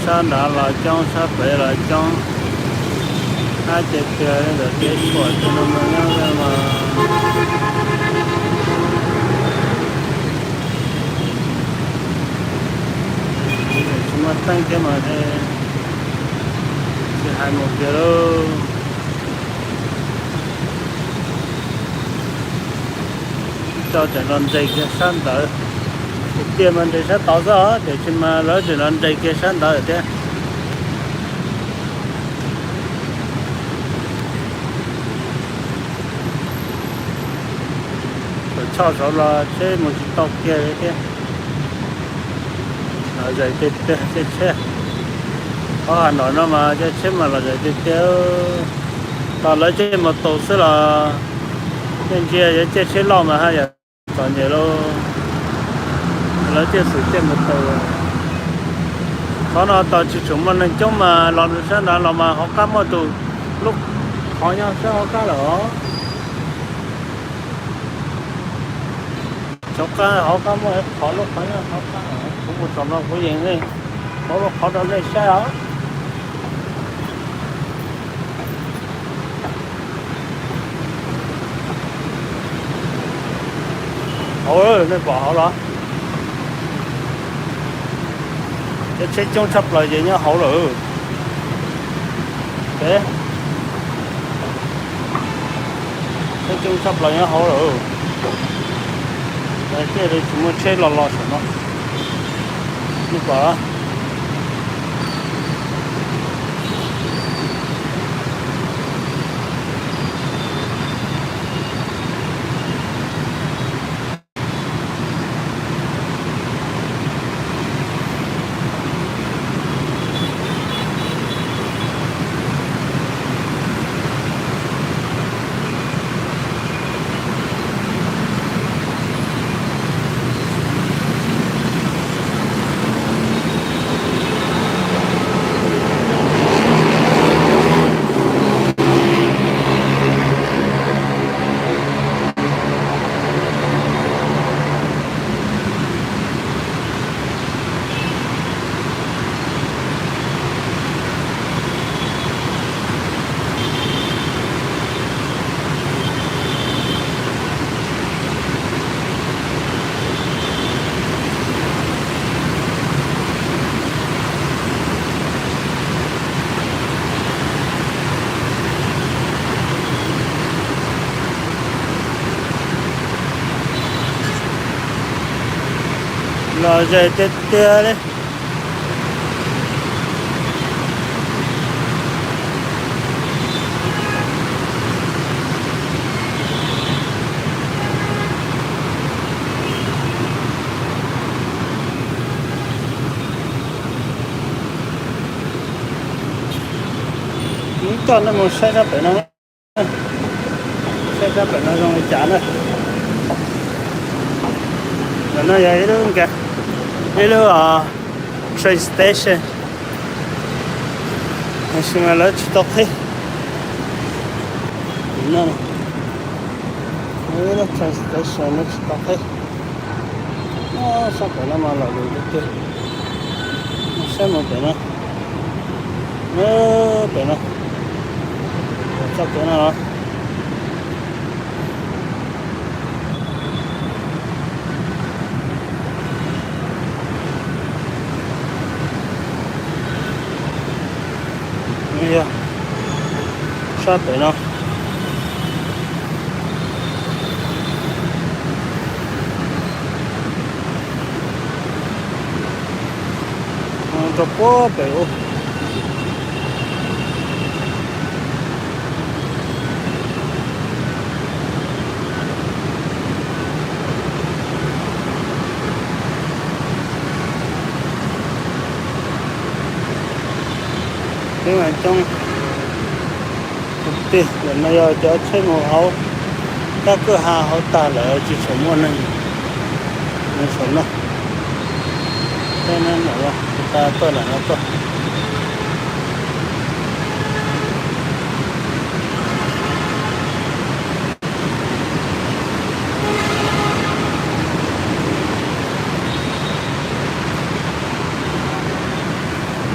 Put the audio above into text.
Sab nrad los coob, sab pem los coob, hab ces tiag li ntawm kev suam tej no mas nyob mas tsis muaj teeb thiab mas tsis hais mus kiag lauj. Tso tseem los nres kiag sab ntawd, tiag mas nres sab tod xwb os, tiam sis mas lawv tseem los nres kiag sab ntawd thiab. Thaum choj saud los tsheb mus tsis tau kiag li thiab. Los zais tiag tiag, caij tsheb, qhov Has Nom no mas caij tsheb mas los zais tiag tiag. Tos lawv caij mus tus xwb los yeej ntsia yuav caij tsheb loj mas haj yam txom nyem lauj. Lawv caij xwm caij mus tus. Qhov no tos tsis tshua muaj neeg coob mas los sab nrad los mas hauv qab muaj tus lub qhov nyob sab hauv qab lawm os. Saum qab hauv qab muaj qhov lub qhov nyob hauv qab, kuv mus saum no kuv yees nej hauv lub qhov rau nej saib os. Hauv, nej pom hauv los? Cov tsheb coob tshaj plaws ces nyob hauv lawm. Tsheb coob tshaj plaws nyob hauv lawm. Tej tsis muaj tsheb los los saum no, nej pom. Los zais tiag tiag li. Ib toj nej mus saib sab pem no, saib sab pem no zoo li cas na. Ntawm no yog ib lub, ib lub train station, tiam sis mas lawv tsis tau qhib. Ib lub train station lawv tsis tau qhib. Sab pem no mas lom zem tiag tiag. Saib mus pem no, pem no, txoj kev no los. Yog sab pem no rau puag pem ub. Peb mas coob tiag tiag. Ntawm no yog cov tsheb mus hauv kab kwj ha hauv tag lawm tsis tshua muaj neeg mus saum no. Peb no ntawm no tas tuaj ntawm no tuaj.